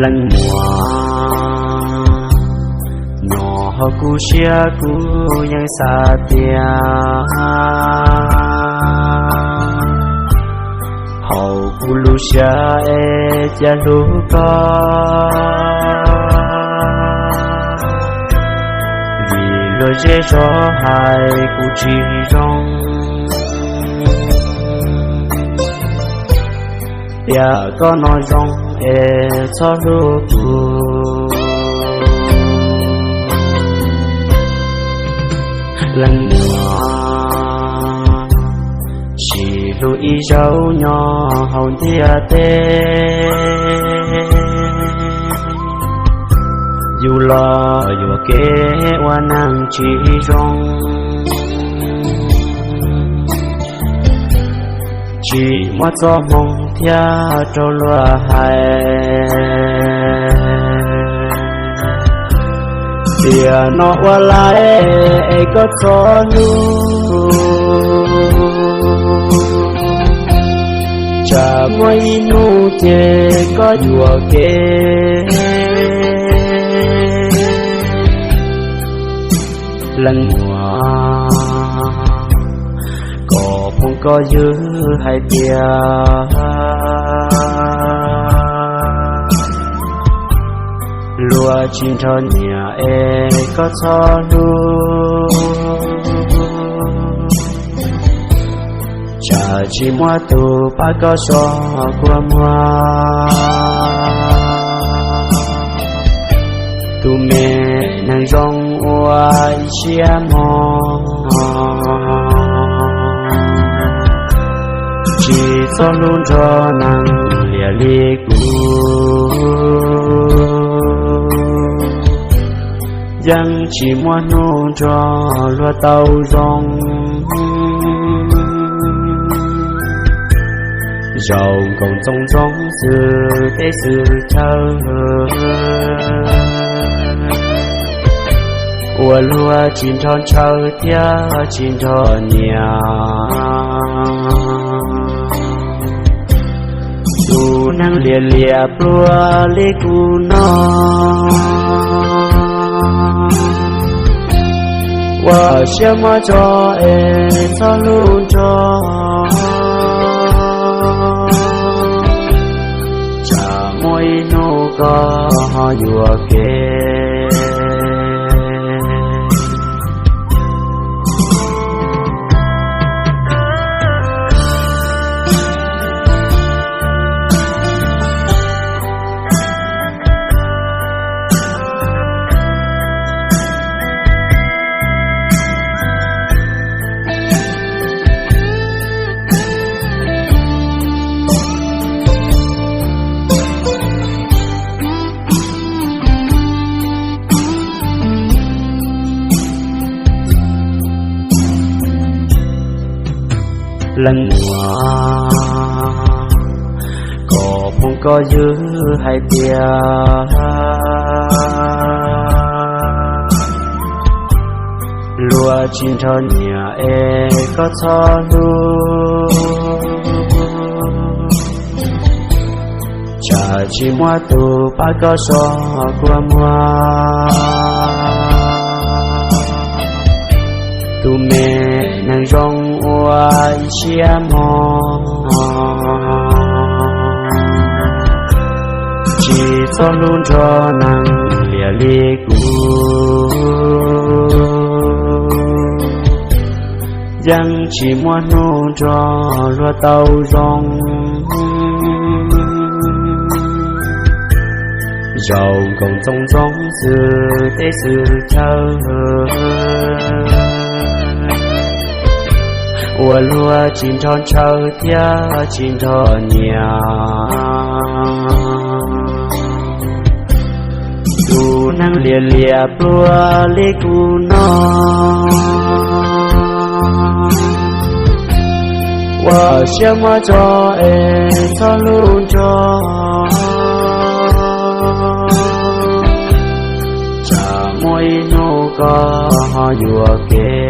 Leej muam, nyob hauv kuv siab kuv yeej xav tias hauv kuv lub siab es cia hlub koj, vim luag zej zog hais kuv tsis zoo. Tias koj no zoo es txhob hlub kuv. Leej muam, sib hlub ib zaug nyob hauv ntiaj teb, yus los yuam kev ua neeg tsis zoo. Tsis muaj txoj hmoo thiab rau luag hais tias no ua lais es koj txhob hlub. Tsam muaj ib hnub ces koj yuam kev. Leej muam, koj phooj koj ywg hais tias luag tsis nrog nyiam es koj txhob hlub. Tsam tsis muaj tus pab koj so kua muag. Tus me neeg zoo ua ib siab mog, tsis txhob hlub nrog neeg liam li kuv. Yeej tsis muaj hnub nrog luag tau zoo. Zaum nkoos txoos ntxoo xwm teb xwm chaw, ua luag tsis nrog ntshaw thiab tsis nrog nyiam. Tus neeg liam liam pluag li kuv no, ua siab muab tso es txhob hlub nrog. Tsam muaj ib hnub koj ho yuam kev. Leej muam, koj phooj koj ywg hais tias luag tsis nrog nyiam es koj txhob hlub. Tsam tsis muaj tus pab koj so kua muag. Tus me neeg zoo ua ib siab mog, tsis txhob hlub nrog neeg liam li kuv. Yeej tsis muaj hnub nrog luag tau zoo. Zaum nkoos txoos ntxoo xwm teb xwm chaw, ua luag tsis nrog ntshaw thiab tsis nrog nyiam. Tus neeg liam liam pluag li kuv no, ua siab muab tso es txhob hlub nrog. Tsam muaj ib hnub koj ho yuam kev.